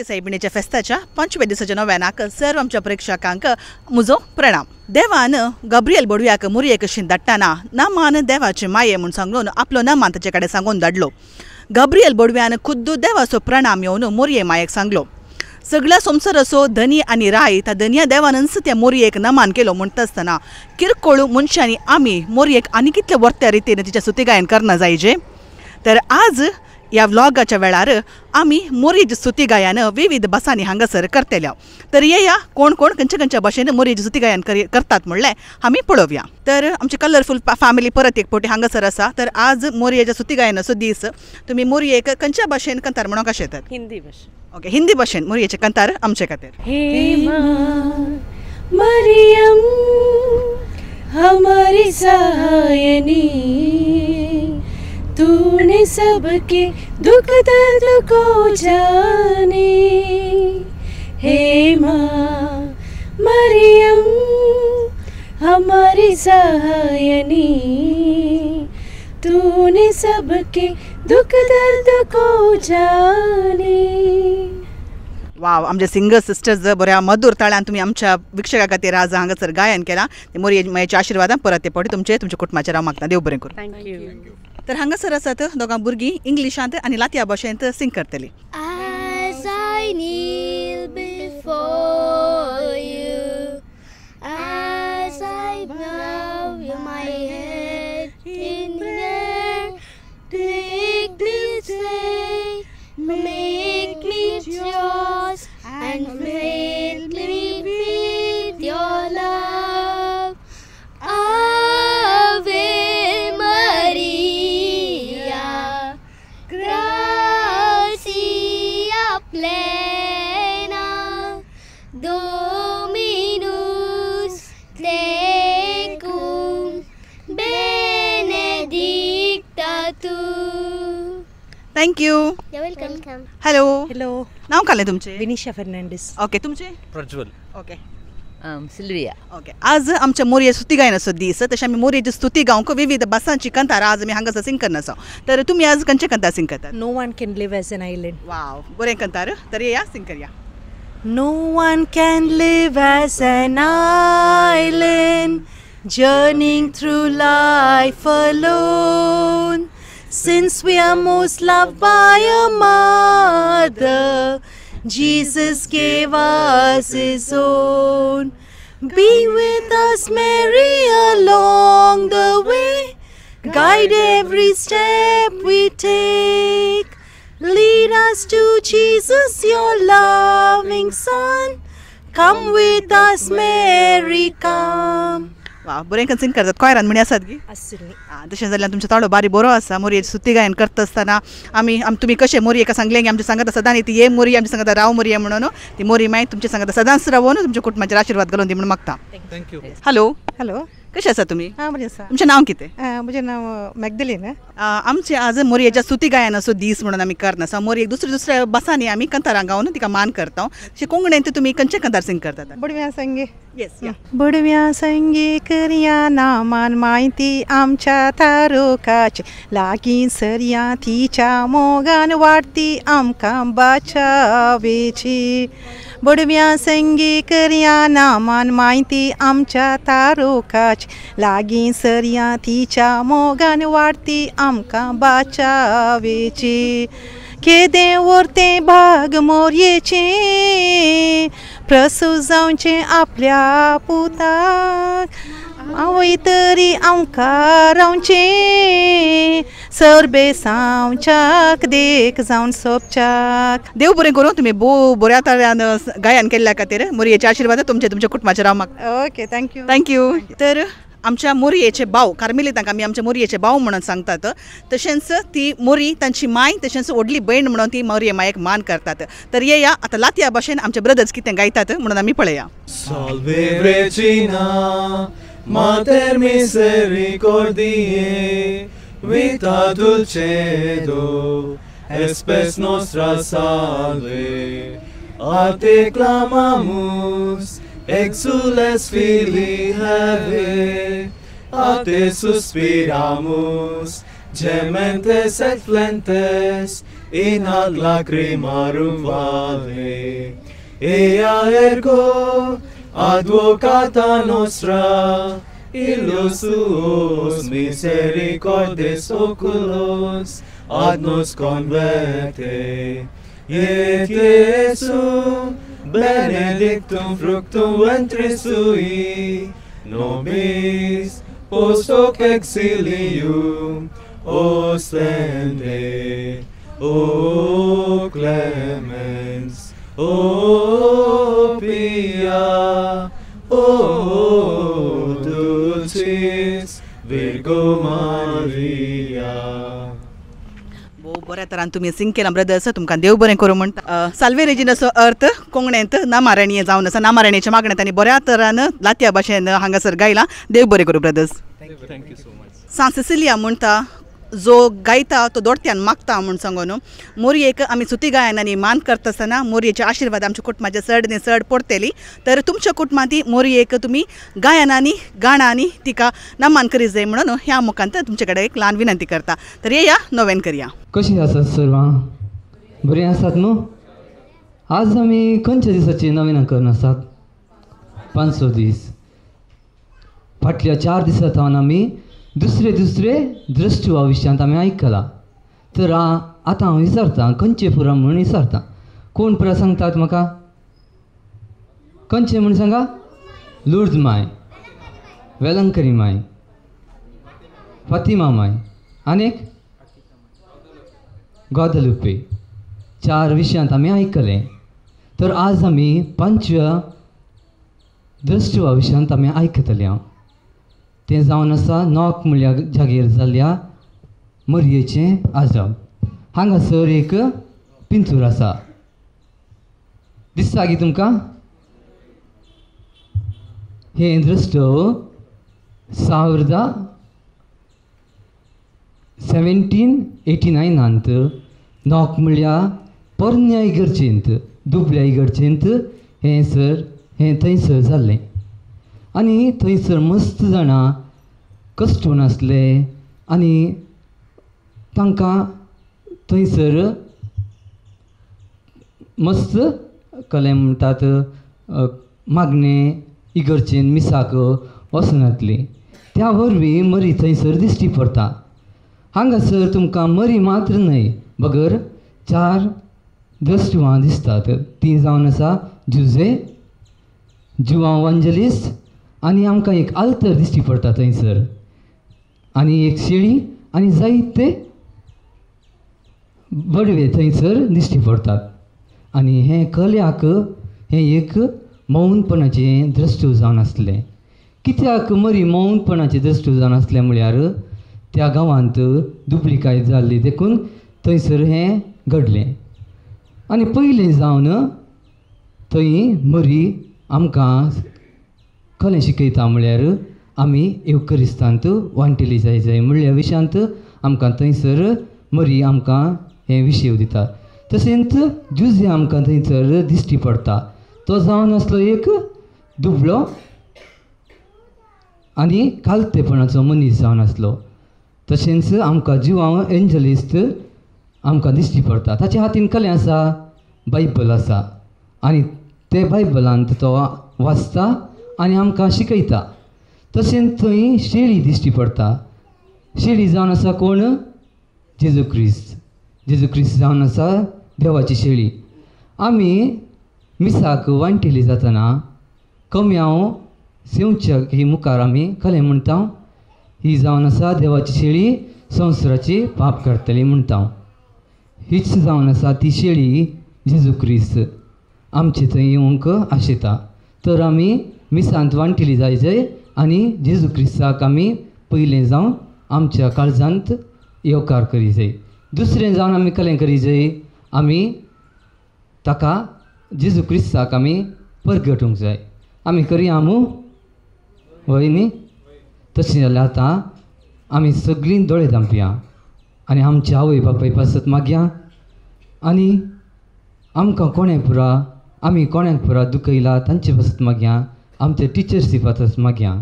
सायबिणीच्या फेस्ताच्या 5व्या दिसाच्या नव्यानाक सर्व आमच्या प्रेक्षकांक म्हजो प्रणाम. देवान गब्रियल बोडव्याक मोरयेक कशीन धाडटाना नमान देवाचे माये म्हूण सांगून आपलो नमान ताचे कडेन सांगून धाडलो. गब्रियल बोडव्यान खुद्द देवाचो प्रणाम येवन मोरये मायेक सांगलो. सगळ्या संवसाराचो धनी आनी राय त्या धनया देवानच त्या मोरयेक नमान केलो म्हणटा आसतना किरकोळ मनशांनी आमी मोरयेक आनी कितले वर्त्या रितीन तिच्या स्तुतिगायन करना जायजे. तर आज ह्या व्लॉगाच्या वेळार आमी मोरयेची स्तुतिगायन विविध भासांनी हांगासर करतल्या. तर येया कोण कोण खंयच्या खंयच्या भाशेन मोरयेची स्तुतिगायन करतात म्हणलें आमी पळोवया. तर आमची कलरफूल फॅमिली परत एक फावटी हांगासर आसा. तर आज मोरयेच्या स्तुतिगायनाचो दीस, तुमी मोरयेक खंयच्या भाशेन कंतार म्हणूंक कशें येतात? हिंदी भाशेन. ओके, हिंदी भाशेन मोरयेचे कंतार आमचे खातीर. हे माँ मरियम हमारी सहायनी, तूने सबके दुख दर्द को जाने. हे माँ मरियम हमारी सहायनी, तूने सबके दुख दर्द को जाने. वाव, आमचे सिंगर सिस्टर्स बऱ्या मधुर ताळ्यान तुमी आमच्या विक्षका खातीर आज हांगासर गायन केलां. ते मोरये मायेच्या आशिर्वादान परत ते फावटी तुमचे तुमच्या कुटुंबाचेर हांव मागता. देव बरें करूं. Thank you. तर हांगासर आसात दोगां भुरगीं इंग्लिशांत आनी लातया भाशेंत सिंग करतली. As I kneel before you, as I bow my head in prayer, take this day, make me yours and fill me with your love. Ave Maria, gratia plena, Dominus tecum, benedicta tu. Thank you. You're welcome. Hello. Hello. नाव काय तुमचे? Vinisha Fernandes. Okay, तुमचे? Prajwal. Okay. Sylvia. Okay, आज आमच्या मोरये स्तुती गायनाचो दीस, तशें आमी मोरयेची स्तुती गावंक विविध भासांची कंतार आज आमी हांगासर सिंग करना आसा. तर तुमी आज खंयचे कंतार सिंग करतात? No one can live as an island. Wow, बरें कंतार. तर या सिंग करया. No one can live as an island, journeying through life alone. Since we are most loved by a mother, Jesus gave us His own. Be with us, Mary, along the way. Guide every step we take. Lead us to Jesus, your loving Son. Come with us, Mary, come. वा, बरें सिंग करतात. कॉयरान म्हणी आसात गी? आसली. तशें जाल्यार तुमचो ताळो बारी बरो आसा. मोरयेची स्तुती गायन करता आसतना आमी तुमी कशें मोरयेक सांगलें की आमच्या सांगात सदांच ती ये मोरये आमच्या सांगात राव मोरये म्हणून, ती मोरये मागीर तुमच्या सांगात सदांच रावून तुमच्या कुटुंबाचेर आशिर्वाद घालून दी म्हणून मागता. Thank you. Hello. Hello, कशें आसा तुमी? हां बरें आसा. तुमचें नांव कितें? म्हजें नांव मॅगदलीन. आमचे आज मोरयेच्या स्तुती गायनाचो दीस म्हणून आमी करना आसा. मोरयेक दुसऱ्या दुसऱ्या भासांनी आमी कंतारां गावन तिका मान करता. अशें कोंकणींत तुमी खंयचे कंतार सिंग करतात? बडव्या संगे. येस. बडव्या संगे करया नामान म्हायती आमच्या तारुकाची, लागीं सरया तिच्या मोगान वाडती आमकां बाचावेची. बडव्या संगी करया नामान म्हायती आमच्या तारुकाची, लागीं सरया तिच्या मोगान वाडती आमकां बाचावेची. केदें वरतें भाग मोरयेचें, प्रसूत जावचें आपल्या पुताक, आवय तरी आमकां रावचें, सरबेसांवच्याक देख जावन सोबच्याक. देव बरें करूं. तुमी भोव बऱ्या तरेन गायन केल्ल्या खातीर मोरयेचे आशिर्वाद तुमचे तुमच्या कुटुंबाचेर हांव मागता. Okay, thank you. Thank you. तर आमच्या मोरयेचे भाव कार्मेलितांक आमी आमच्या मोरयेचे भाव म्हणून सांगतात. तशेंच ती मोरी तांची माय तशेंच व्हडली भयण म्हणून ती मोरये मायेक मान करतात. तर येया आतां लातया भाशेन आमचे ब्रदर्स कितें गायतात म्हणून आमी पळया. Salve Regina, Mater misericordiae, vita dulcedo, espes nostra salve. A te clamamus, exules filii Eve, a te suspiramus, gementes et flentes in hac lacrimarum vale. Ea ergo advocata nostra, illos tuos misericordes oculos ad nos converte. Et Iesum benedictum fructum ventris tui, nobis post hoc exilium ostende. O clemens, O pia, O dulcis Virgo Maria. बऱ्या तरान तुमी सिंग केलां brothers, तुमकां देव बरें करूं म्हणटा. साल्वे रेजिनाचो अर्थ कोंकणींत नामारणीय जावन आसा. नामारणीच्या मागण्यांत आनी बऱ्या तरान लातया भाशेन हांगासर गायलां. देव बरें करूं brothers. Thank you so much. San Cecilia म्हणटा जो गायता तो दोडत्यान मागता म्हूण सांगून मोरयेक आमी सुती गायनांनी मान करता आसतना मोरयेचे आशिर्वाद आमच्या कुटुंबाचे चड न्ही चड पडटली. तर तुमच्या कुटुंबांत मोरयेक तुमी गायनांनी गाणांनी तिका नमान करी जाय म्हणून ह्या मुखांत तुमचे कडेन एक ल्हान विनंती करता. तर येया नोवेन करया. कशी आसात सर्वां? बरीं आसात न्हू? आज आमी खंयच्या दिसाची नविनां करून आसात? 500 दीस. फाटल्या 4 दिसां सावन आमी दुसरे दुसरे द्रश्टुवा विशयांत आमी आयकलां. तर आतां हांव विचारतां खंयचे पुरा म्हूण विचारतां. कोण पुरा सांगतात म्हाका? खंयचे म्हूण सांगा? लुर्द माय, वेलंकरी माय, फातिमा माय आनी ग्वादलुपे. 4 विशयांत आमी आयकलें. तर आज आमी 5व्या द्रश्टुवा विशयांत आमी आयकतले. हांव तें जावन आसा नॉक म्हणल्यार जागेर जाल्ल्या मरयेचें आजब. हांगासर एक पिंतूर आसा, दिसता गी तुमकां? हें द्रश्टव सावरदा 1789 नॉक म्हणल्यार पोरण्या इगर्जेंत, दुबल्या इगर्जेंत हें सर हें थंयसर जाल्लें. आनी थंयसर मस्त जाणां कश्टून आसले आनी तांकां थंयसर मस्त कले म्हणटात मागणें इगर्जेन मिसाक वचनातली. त्या वरवीं मरी थंयसर दिश्टी पडटा. हांगासर तुमकां मरी मात्र न्हय बगर 4 द्रश्टुवां दिसतात. तीं जावन आसा जुजे, जुवां वंजलिस्ट आनी आमकां एक आल्तर दिश्टी पडटा थंयसर, आनी एक शेळी आनी जायते बडवे थंयसर दिश्टी पडटात. आनी हें कल्याक हें एक मौनपणाचें द्रश्टू जावन आसलें. कित्याक मरी मौनपणाचें द्रश्टू जावन आसलें म्हळ्यार त्या गांवांत दुबलिकाय जाल्ली देखून थंयसर हें घडलें. आनी पयलें जावन थंय मरी आमकां कलें शिकयता म्हळ्यार आमी येवकरिस्तांत वांटेली जाय जाय म्हणल्या विशयांत आमकां थंयसर मरी आमकां हें विशय दिता. तशेंच जुजे आमकां थंयसर दिश्टी पडटा. तो जावन आसलो एक दुबळो आनी कालतेपणाचो मनीस जावन आसलो. तशेंच आमकां जुवांव एंजलिस्त आमकां दिश्टी पडटा. ताच्या हातीन कलें आसा, बायबल आसा आनी ते बायबलांत तो वाचता आनी आमकां शिकयता. तशेंच थंय शेळी दिश्टी पडटा. शेळी जावन आसा कोण? जेजू क्रिस्त. जेजू क्रिस्त जावन आसा देवाची शेळी. आमी मिसाक वांटेली जातना कमयाव सेवच्या ही मुखार आमी कलें म्हणटा, ही जावन आसा देवाची शेळी संवसाराची पाप काडटली म्हणटा. हीच जावन आसा ती शेळी जेजू क्रिस्त आमचे थंय येवंक आशेता. तर आमी मिसांत वांटेली जाय जाय आनी जेजू क्रिस्ताक आमी पयलें जावन आमच्या काळजांत येवकार करी जाय. दुसरें जावन आमी कलें करी जाय, आमी ताका जेजू क्रिस्ताक आमी परगटूंक जाय. आमी करया मू? हय न्ही? तशें जाल्यार आतां आमी सगळीं दोळे धांपया आनी आमच्या आवय बापाय पासत मागया आनी आमकां कोणें पुरा आमी कोणाक पुरा दुखयला तांचे पासत मागया, आमचे टिचर्सी पासत मागया.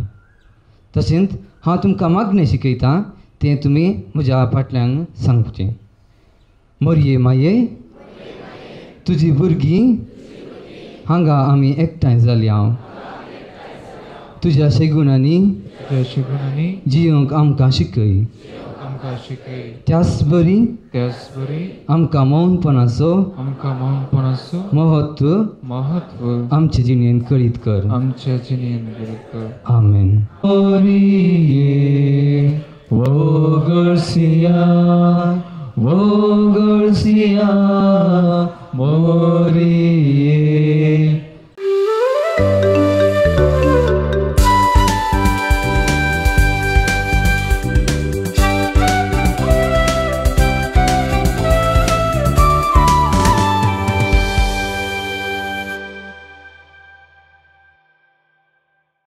तशेंच हांव तुमकां मागणें शिकयतां तें तुमी म्हज्या फाटल्यान सांगचें. मोरये माये, तुजी भुरगीं हांगा आमी एकठांय जाली हांव तुज्या शेगुणांनी जियोंक आमकां शिकय, त्याच बरी आमकां मौनपणाचो महत्व आमचे जिणेंत कळीत कर. आमेन. मोरिये